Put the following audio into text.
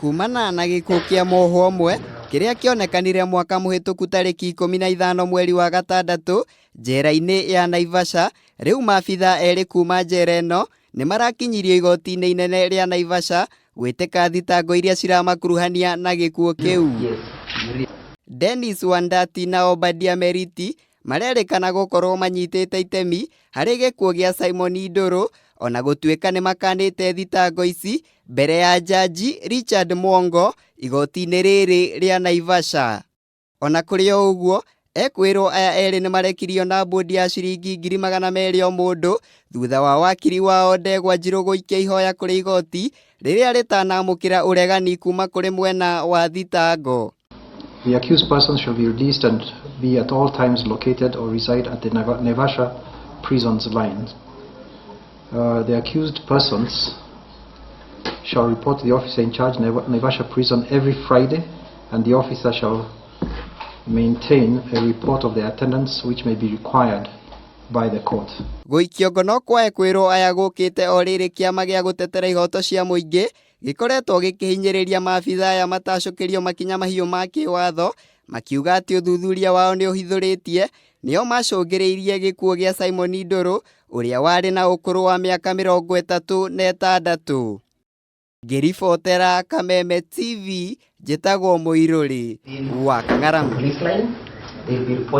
Kumana na gĩkuũ kĩa mũhwo ũmwe kĩrĩa kĩonekanire mwaka mũhĩtũku tarĩki 15 mweri wa gatandatũ njera-inĩ ya Naivasha, rĩu maabitha erĩ kuma njera ĩno nĩ marakinyirio igoti-inĩ inene rĩa Naivasha gwĩtĩka thitango iria ciramakuruhania na gĩkuũ kĩu. Dennis Wandati na Obadia Meriti marerĩkana gũkorwo manyitĩte itemi harĩ gĩkuũ gĩa Simon Ndũrũ ona gũtuĩka nĩ makanĩte thitango ici mbere ya jaji Richard Mwongo igoti-inĩ rĩrĩ rĩa Naivasha. Ona kũrĩ o ũguo, ekwĩrwo aya erĩ nĩ marekirio na mbũndi ya ciringi 200,000 o mũndũ thutha wa wakiri wao Ndegwa Njirũ gũikia ihoya kũrĩ igoti rĩrĩa rĩtanamũkĩra ũregani kuma kũrĩ mwena wa thitango. The accused person shall be released and be at all times located or reside at the Naivasha prisons line. The accused persons shall report to the officer in charge, Naivasha prison, every Friday, and the officer shall maintain a report of their attendance which may be required by the court. Gũikio ngono kwa ekwĩrwo aya gũkĩte o rĩrĩ kĩama gĩa gũtetera ihoto cia mũingĩ gĩkoretwo gĩkĩhinyĩrĩria maabitha aya matacũkĩrio makinya mahiũ ma kĩwatho, makiuga atĩ ũthuthuria wao nĩ ũhithũrĩtie nĩo macũngĩrĩirie gĩkuũ gĩa Simon Ndũrũ ũrĩa warĩ na ũkũrũ wa mĩaka 36. Ngĩribotera Kameme TV, njĩtagwo Mũirũrĩ wa Kang'aramu. Police line, they'll be reporting.